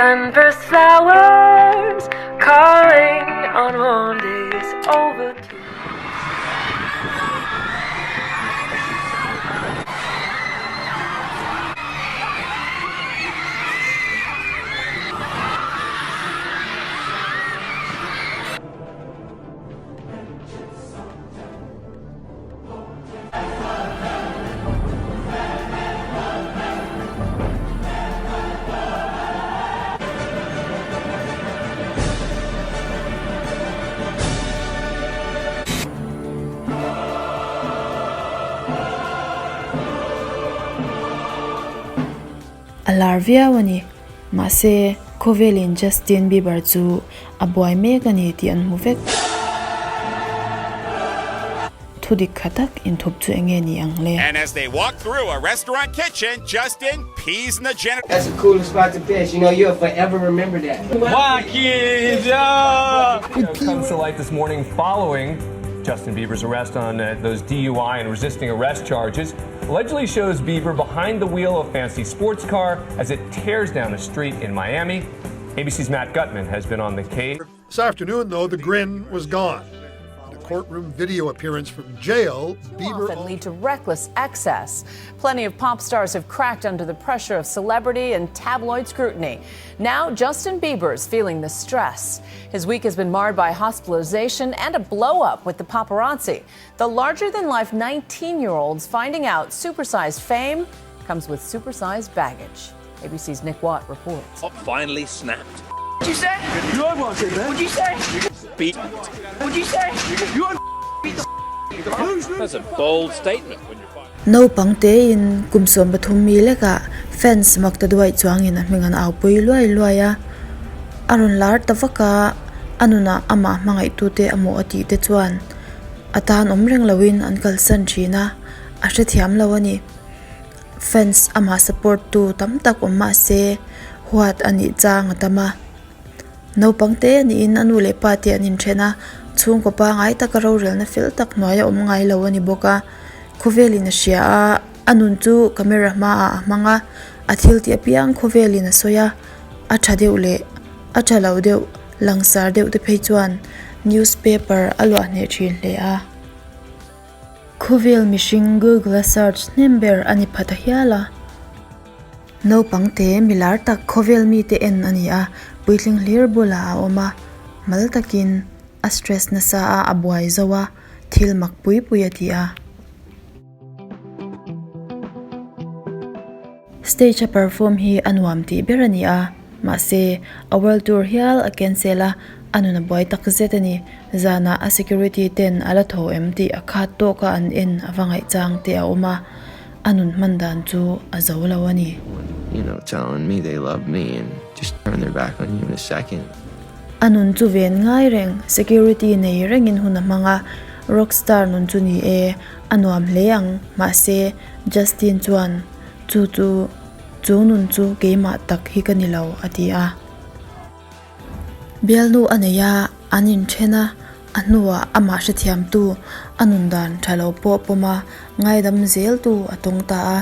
Sunburst flowers calling on warm days overdue. A lar viau a ni. Mahse, khawvelin Justin Bieber chu a buai mek a ni tih an hmu vek. Thu dik kha tak inthup chu eng nge ni ang le? And as they walk through a restaurant kitchen, Justin pees in the janitor. That's the coolest spot to piss. You know, you'll forever remember that. Wacky, yeah! It comes to light this morning following Justin Bieber's arrest on uh, those DUI and resisting arrest charges. Allegedly shows Bieber behind the wheel of a fancy sports car as it tears down a street in Miami. ABC's Matt Gutman has been on the case. This afternoon, though, the grin was gone. In a courtroom video appearance from jail, Bieber often lead to reckless excess. Plenty of pop stars have cracked under the pressure of celebrity and tabloid scrutiny. Now, Justin Bieber is feeling the stress. His week has been marred by hospitalization and a blow up with the paparazzi. The larger than life 19 year olds finding out supersized fame comes with supersized baggage. ABC's Nick Watt reports. Finally snapped. What'd you say? You want it, man. What'd you say? Beat. What'd you say? You want beat the That's a bold statement when you're Naupang tein kum 13 mi lekah fans maktaduaih chuangin a hming an aupui luai luai a. A rawn lar ta vak a, a nunah amah hmangaihtute a mawh a tih te chuan a tan awm reng loin an kalsan thin a, a hrethiam lo a ni. Fans amah support tu tam tak awm mah se huat a nih chang a tam a. Naupang te a niin a nu leh pa te an inthen a, chhungkaw pangai taka rorelna fel tak hnuaia awm ngai lo a ni bawk a. Khawvelin a hria a, a nun chu camera hmaah a hmang a, a thil tih apiang khawvelin a sawi a, a tha deuh leh a tha lo deuh langsar deuh te phei chuan newspaper a luah hneh thin hle a. Khawvel mihring Google a search hnem ber a ni pha ta hial a. Naupang te milar tak khawvel mite en a ni a, puitling hlir bulah a awm a, mal takin a stress nasa a a buai zo a, thil mak pui pui a ti a. Stage a perform hi a nuam tih ber a ni a, mahse a world tour hial a cancel a, a nun a buai tak zet a ni. Zanah a security ten a la tho em tih a khat tawka an en a va ngaihchang te a awm a, a nun hman dan chu a zo lo a ni. You know, telling me they love me and just turn their back on you in a second. A nun chu ven ngai reng, security nei rengin hun a hmang a, rockstar nun chu ni e, a nuam hle ang, mahse Justin chuan chu chu chu nun chu keimah tak hi ka ni lo a ti a. Bialnu a nei a, an inthen a, a hnuah amah hrethiamtu a nun dan tha lo pawh pawm a, ngaidam zeltu a tawng ta a.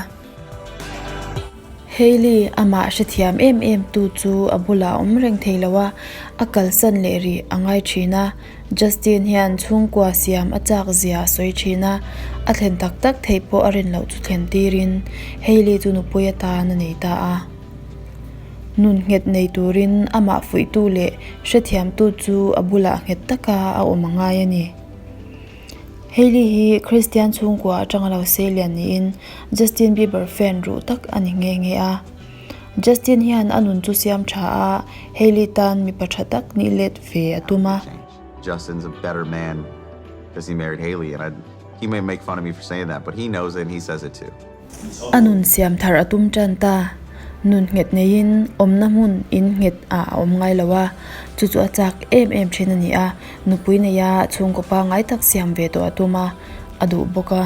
Hailey amah hrethiam em em tu chu a bulah a awm reng thei lo a, a kalsan leh rih a ngai thin a. Justin hian chhungkua siam a chak zia a sawi thin a, a thlen tak tak theih pawh a rin loh chu thlen tirin Hailey chu nupui atan a nei ta a. Nun nghet nei turin amah fuihtu leh hrethiamtu chu a bulah nghet taka a awm a ngai a ni. Hailey hi Kristian chhungkua atanga lo seilian niin Justin Bieber fan ruh tak a ni nghe nghe a. Justin hian a nun chu siam tha a, Hailey tan mipa tha tak nih let ve a tum a. Justin's a better man because he married Hailey and I he may make fun of me for saying that but he knows it and he says it too. A nun siam thar a tum tan ta. Nun nghet neiin awmna hmun in nghet ah a awm ngai lo a, chu chu a chak em em thin a ni a, nupui neia chhungkaw pangngai tak siam ve tawh a tum a, a duh bawk a.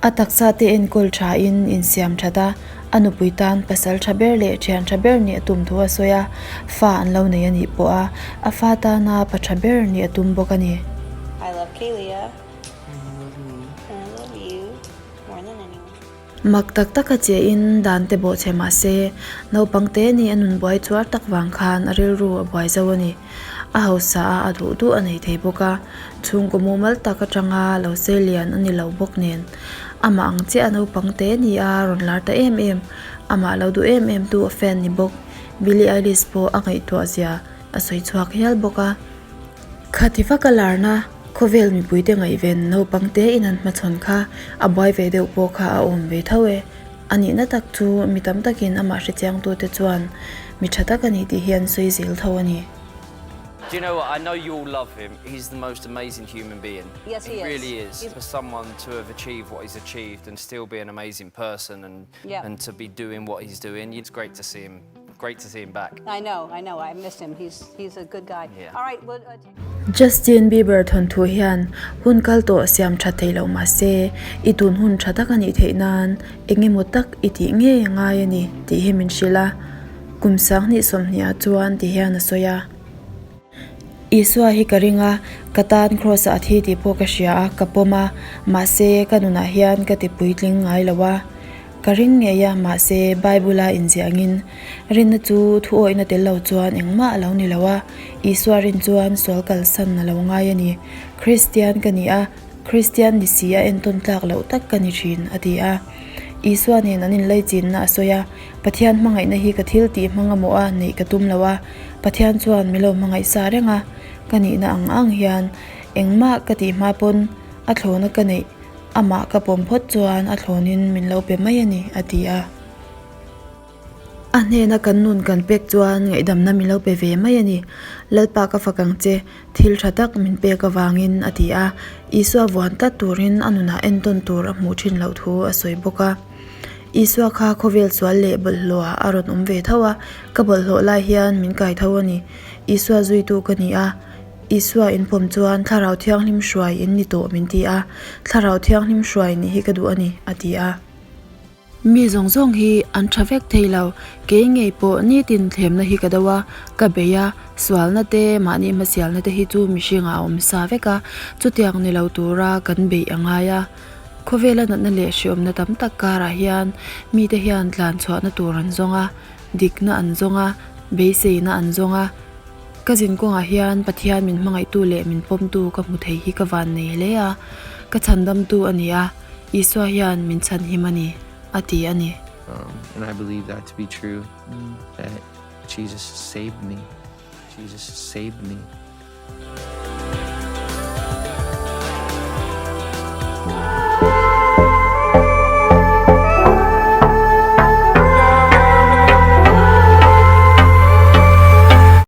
A taksa te enkawl tha in insiam that a, a nupui tan pasal tha ber leh thian tha ber nih a tum thu a sawi a, fa an lo nei a nih pawh a, a fa tana pa tha ber nih a tum bawk a ni. I love Kaylia. And you love me. And I love you more than anyone. Mak tak taka che in dan te bawh chhe mah se, naupang te nih a nun buai chuar tak vang khan a rilru a buai zo a ni. A hausa a a duh duh a nei thei bawk a, chhungkaw mumal tak atanga lo sei lian a ni lo bawk nen. Amah ang chiah a naupang te ni a rawn lar ta em em, amah lo duh em em tu a fan ni bawk. Billie Eilish pawh a ngaihtuah zia a sawi chhuak hial bawk a. Khati vak a larna khawvel mipuite ngaihven naupang te in an hmachhawn kha a buai ve deuh pawh kha a awm ve tho e. A nihna tak chu mi tam takin amah hrechiangtute chuan mi tha tak a ni tih hi an sawi zel tho a ni. Do you know what, I know you all love him, he's the most amazing human being. Yes he is. He really is. For someone to have achieved what he's achieved and still be an amazing person and yeah. and to be doing what he's doing, it's great to see him great to see him back. I know, I know. I miss him. He's he's a good guy. Yeah. All right. Well, uh, Justin Bieber thawnthu hian hun kal tawh siam tha thei lo mah se, i tun hun tha tak a nih theih nan eng emaw tak i tih ngei a ngai a ni tih hi min hrilh a. Kum sanghnih sawmhnih ah chuan ti hian a sawi a. Isua hi ka ring a, ka tan Kraws ah a thi tih pawh ka hria a, ka pawm a, mahse ka nunah hian ka ti puitling ngai lo a. Ka ring ngei a, mahse Bible a inziah angin rinna chu thu awihna tel lo chuan engmah a lo ni lo a, Isua rin chuan sual kalsan a lo ngai a ni. Kristian ka ni a, Kristian ni si a entawn tlak loh tak ka ni thin, a ti a. Isua nen an inlaichinna a sawi a, Pathian hmangaihna hi ka thil tih hmang amaw a neih ka tum lo a, Pathian chuan mi lo hmangaih sa reng a, ka nihna ang ang hian engmah ka tih hma pawn a thlawna ka neih amah ka pawm phawt chuan a thlawnin min lo pe mai a ni, a ti a. A hnena kan nun kan pek chuan ngaihdamna min lo pe ve mai a ni. Lalpa ka fak ang che, thil tha tak min pek avangin, a ti a. Isua vuan tlat turin a nunah entawn tur a hmuh thin loh thu a sawi bawk a. Isua kha khawvel sual leh bawlhhlawhah a rawn awm ve tho a, ka bawlhhlawh lai hian min kai tho a ni. Isua zuitu ka ni a, Isua inpawm chuan Thlarau Thianghlim hruai in ni tawh min ti a, Thlarau Thianghlim hruai nih hi ka duh a ni, a ti a. Mi zawng zawng hi an tha vek thei lo, kei ngei pawh nitin thlemna hi ka do a, ka bei a, sualna te, mahni hmasialna te hi chu mihringah a awm sa vek a, chutiang ni lo tura kan beih a ngai a. Khawvela natna leh hreawmna tam tak karah hian mite hian tlan chhuahna tur an zawng a, dikna an zawng a, beiseina an zawng a. Ka zin kawngah hian Pathian min hmangaihtu leh min pawmtu ka hmu thei hi ka vannei hle a, ka chhandamtu a ni a. Isua hian min chhanhim a ni, a ti a ni. Um, and I believe that to be true, that Jesus saved me. Jesus saved me.